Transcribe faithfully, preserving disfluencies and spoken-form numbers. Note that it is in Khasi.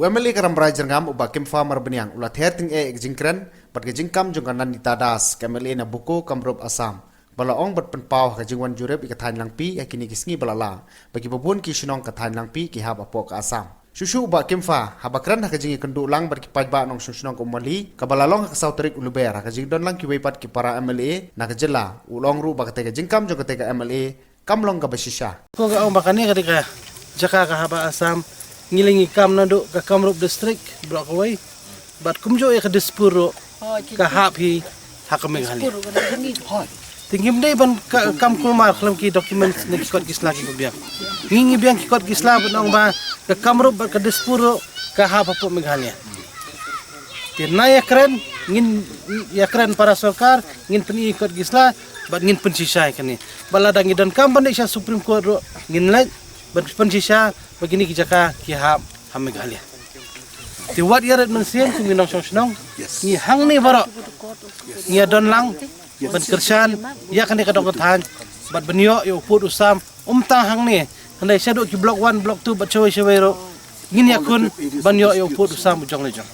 U M L A ka Rambrai Jyrngam, u Bah Kimfa Marbaniang, u la ther tyngeh ïa ka jingkren bad ka jingkam jong ka Nandita Das, ka M L A na Bokajan, Kamrup, Assam, ba la ong ban pynpaw ha ka jingwan jurip ïa ka thaiñ Langpih ha kine ki sngi ba la lah, ba kiba bun ki shnong ka thaiñ Langpih ki hap hapoh ka Assam. Shuh shuh u Bah Kimfa, haba kren ha ka jingïakynduh lang bad ki paidbah nongshong shnong ka Umwali, kaba la long ha ka saw tarik u Lber, ha ka jingdon lang kiwei pat ki para M L A na ka jylla, u la ong ruh ba katei ka jingkam jong katei ka M L A kam long kaba shisha. Ko ka ong ba kane ka dei ka jaka ka hap ha Assam, ngi la ngi kam naduh ka Kamrup district, block kawei. Bad kumjuh ïa ka Dispur ruh ka hap hi ha ka Meghalaya. Te ngim dei ban ka, kam kulmar khlem ki documents ne ki kot ki sla kiba biang. Ngi ngi biang ki kot ki sla ban ong ba ka Kamrup bad ka Dispur ruh ka hap hapoh Meghalaya. Te na ïakren, ngin ïakren para sorkar, ngin pyni ki kot ki sla bad ngin pynshisha ïa kane. Bad lada ngi donkam ban leit sha Supreme Court ruh, ngin leit ban pynshisha ba kine ki jaka ki hap ha Meghalaya. Te wat ïarit mynsiem kum ki nongshong shnong, ngi hangne baroh ngi ïadon lang ban kyrshan ïa kane ka dong ka thaiñ bad ban ïoh ïa u pud u sam, ym tang hangne, hynrei shaduh ki block one, block two bad shawei shawei ruh ngin ïakhun ban ïoh ïa u pud u sam u jong la jong.